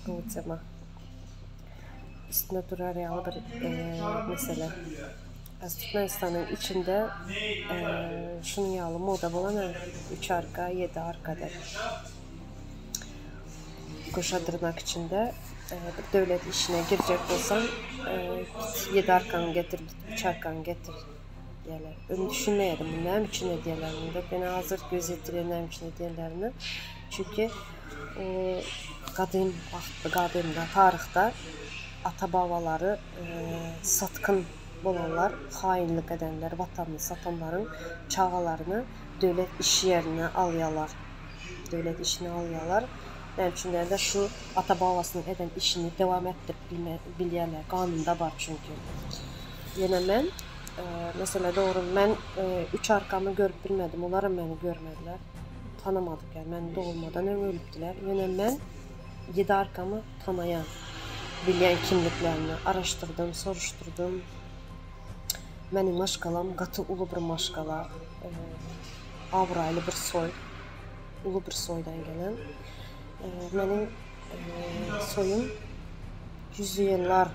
Gowy tema. Üstünde durar ýaly bir mesele. Az Türkmenistanyň içinde şunuň ýaly moda bolan üç arka, ýedi arka dep. Goşa dyrnak içinde bir döwlet işine girjek bolsaň, git ýedi arkaňy getir, git üç arkaňy getir diýerler. Öň düşünmeýärdim bu näme üçin edýärler diýip. Ýöne hazir göz ýetirýän näme üçin edýänlerini. Çünki gadym wagtda, gadymda, taryhda ata-babalary satgyn bolanlar, haýynlyk edenler, watanyny satanlaryň çagalaryny döwlet iş ýerine alýarlar. Döwlet işine alýarlar. Näme üçin diýende, şu ata-babasynyň eden işini dowam etdirip bilýärler. Kanunda bar çünki. Ýöne men, mesele dogry, men üç arkamy görüp bilmedim, olaram meni görmediler. Tanamadyk ýa men dogulmadan öň ölüpdiler. Ýöne men ýedi arkamy tanaýan. Bilýän kimliklerini araşdyrdym, soruşdyrdym. Meniň maşgalam gaty uly bir maşgala. Abraýly bir soý. Uly bir soýdan gelen. Meniň soýum ýüz ýyllar,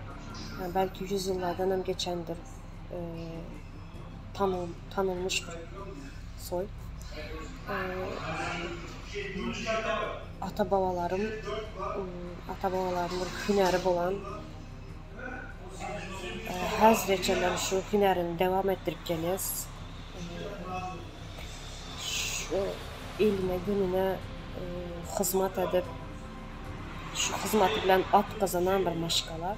belki ýüz ýyllardan hem geçendir. Tanylmyş bir soý. Ata-babalarym, ata-babalarymyň bir hünäri bolan. Häzire çenlem şu hünärini dowam etdirip gelýäs. Şu eline gününe hyzmat edip, şu hyzmaty bilen at gazanan bir maşgala.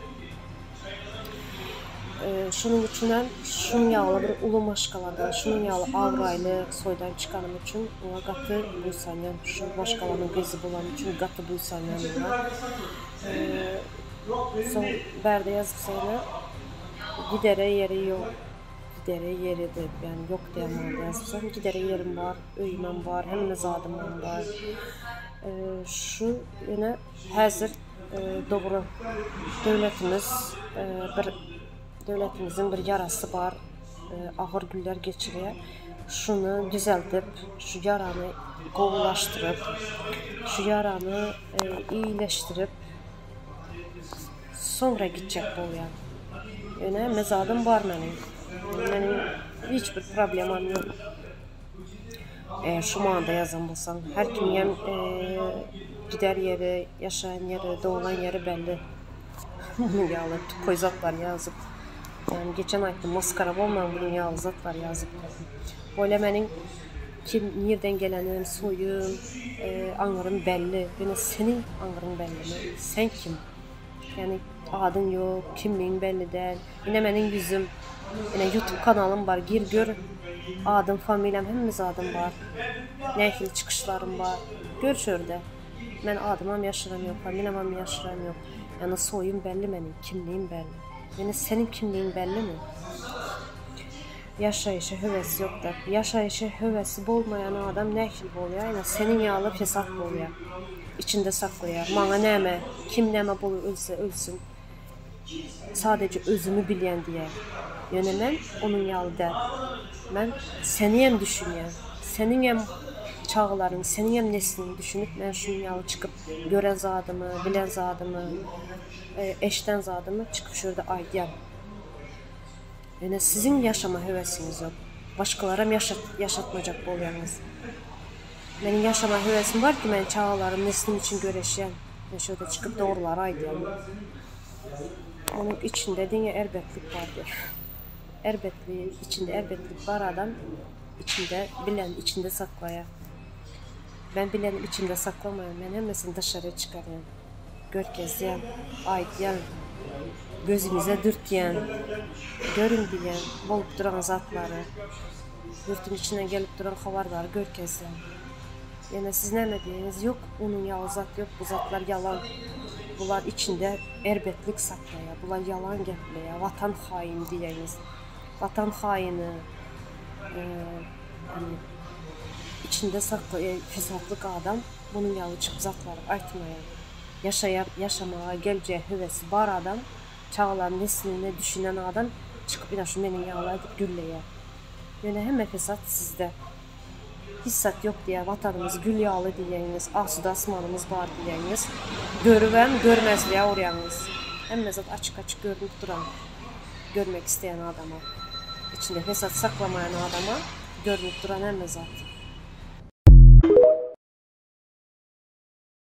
Şonuň üçinem şunuň ýaly bir uly maşgaladan, şunuň ýaly abraýly soýdan çykanym üçin oňa gaty buýsanýan. Şu maşgalanyň gyzy bolanym üçin gaty buýsanýan oňa. Soň bärde ýazypsyňyz gidere ýeri ýok. Gidere ýeri diýip, ýagny ýok diýen manyda ýazypsyň. Gidere ýerim bar, öýümem bar, hemme zadymam bar. Şu ýöne häzir Dogry. Döwletimiz bir döwletimiziň bir ýarasy bar. Agyr günler geçirýär. Şuny düzeldip, şu ýarany gowulaşdyryp, şu ýarany iýileşdirip, soňra gitjek bolýan. Ýöne hemme zadym bar meniň. Meniň hiç bir problemam ýok. Şu manyda ýazan bolsaň, her kimiňem gider ýeri, ýaşaýan ýeri, doglan ýeri belli. Munuň ýaly tupoý zatlar ýazyp, ýagny geçen aýtdym, maskara bolmaň munuň ýaly zatlar ýazyp. Bolýa meniň kim nirden gelenim, soýum, aňrym belli. Ýöne seniň aňryň bellimi? Sen kim? Ýagny adyň ýok, kimligiň belli däl. Ine meniň ýüzüm. Ine YouTube kanalym bar, gir gör. Adym, familiýam, hemme zadym bar. Nähili çykyşlarym bar. Gör şörde. Men adymam ýaşyram ýok, familiýamam ýaşyram ýok. Ýagny soýum belli meniň, kimligim belli. Ýöne seniň kimligiň bellimi? Ýaşaýşa höwesi ýok däp. Ýaşaýşa höwesi bolmaýan adam nähili bolýar? Ýa seniň ýaly pesat bolýar. Içinde saklaýar. Maňa näme, kim näme bolup ölse ölsün. Sadece özümi bilýän diýýär. Ýöne men onuň ýaly däl. Men seniňem düşünýän. Seniňem çagalaryň, seniňem nesliňi düşünip men şunuň ýaly çykyp gören zadymy, bilen zadymy, eşden zadymy çykyp şu ýerde aýdýan. Ýöne siziň ýaşama höwesiňiz ýok. Başgalaram ýaşatmajak bolýaňyz. Meniň ýaşama höwesim bar ki, men çagalarym, neslim üçin göreşýän. Men şu ýerde çykyp dogrulary aýdýan. Onuň içinde diňe erbetlik bar diýip. Erbetli, içinde erbetlik bar adam içinde bilen içinde saklaýar. Men bilenim içimde saklamaýan, men hemmesini daşary çykarýan. Görkezýän, aýdýan, gözüňize dürtýän, görüň diýýän bolup duran zatlary. Ýurduň içinden gelip duran habarlary görkezýän. Ýöne siz näme diýýäňiz? Ýok, onuň ýaly zat ýok, bu zatlar ýalan. Bular içinde erbetlik saklaýar, bular ýalan gepleýär, watan haýyny diýýäňiz. Watan haýyny, ýagny içinde saklaýan fesatlyk adam munuň ýaly çyk zatlary aýtmaýar. Ýaşaýar, ýaşamaga geljege höwesi bar adam, çagalaryň nesline düşünen adam çykyp ine şu meniň ýaly aýdyp gürleýär. Ýöne hemme fesat sizde. Hiç zat ýok diýýär, Watanymyz gül ýaly diýýäňiz, asuda asmanymyz bar diýýäňiz. Görübem görmezlige urýaňyz. Hemme zat açyk-açyk görnüp duran görmek isleýän adama. Içinde fesat saklamaýan adama görnüp duran hemme zat.